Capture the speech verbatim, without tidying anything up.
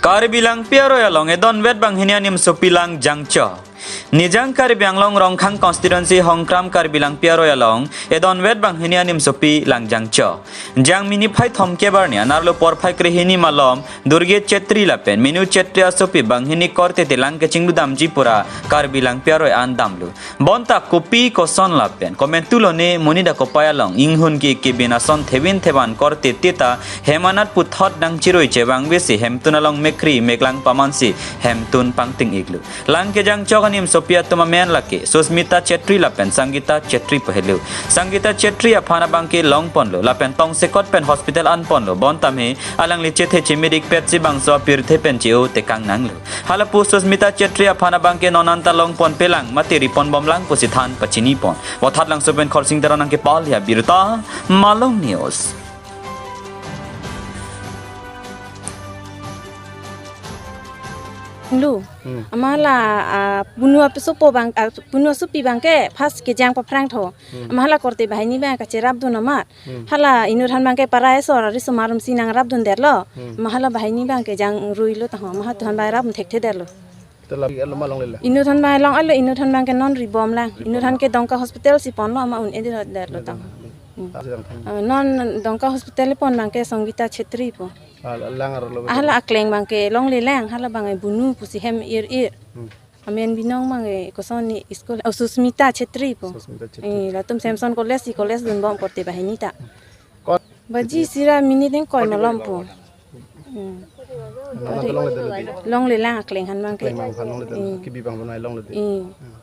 Karbi Langpi aroi along edon vet banghini animsopi lang jangcho. Nijang Karbi Anglong Rongkhang constituency Hongkram Karbi Langpi aroi along edon vet banghini animsopi lang jangcho. Jangmi niphai thomkep arni anerlo porphai krehini malom Durge Chetri lapen Minu Chetri asopi banghini korte te lang kechinglu damji pura Karbi Langpi aroi an damlo. Bonta kopi koson lapen komantu lone monit akopai along inghun ke kebin ason thevin thevan korte te ta hem anat puthot nangchiroi chevangvesi hemtun along mekkri meklang pamansi hemtun pangting-iklo. Lang kejangchok animsopi atum amen lake Susmita Chetri lapen Sangeeta Chetri pu helo. Sangeeta Chetri aphan abangke longponlo lapen tongsekot pen hospital anponlo, bonta me alangli chethe chemit-ikpetsi bangso apirthe pen che-o tekang nanglo. Halapu Susmita Chetri aphan abangke non anta longponpelang mate riponbomlang pusi than pachinipon. Vothatlangso pen Khorsing Teron nangkepale abirta, Malong News. Lu. Hmm. Amahla, ah, punu apisopo abang, ah, punu asopi abangke first kejang paphrangthu. Hmm. Amahla korte banghini abang kacherapdun amat. Hmm. Hala inuthan abangke parai asor arisomar arumsi nangrapdundetlo. Hmm. Amahla banghini abangke jangruilo taho. Amahatuhan abang rap thekthedetlo. Te la alo ma longle la. Inuthan abang long alo, inuthan abangke non ribomlang. Ribom. Inuthan ke Dongka Hospital si ponlo, amat un-edetlo taho. Hmm. Ah, sedang than. Ah, non Dongka Hospital pon abangke Sangeeta Chetri pu. Ah, lang arlo. Ahala akleng abangke longlelang, hala abangke punu pusi hem ir-ir. Hmm. Amen binong abangke kosonsi school, oh, Susmita Chetri pu. Susmita Chetri. Eh, latum Samson College si college dunbom korte banghini ta. Kot. Baji sira minit ingkoi malom pu. Hmm. Nang nang longledetlo di. Longlelang akleng aphan abangke. Akleng aphan longledetlo. Hmm. Kebi abang abang longledetlo. Hmm. Hmm.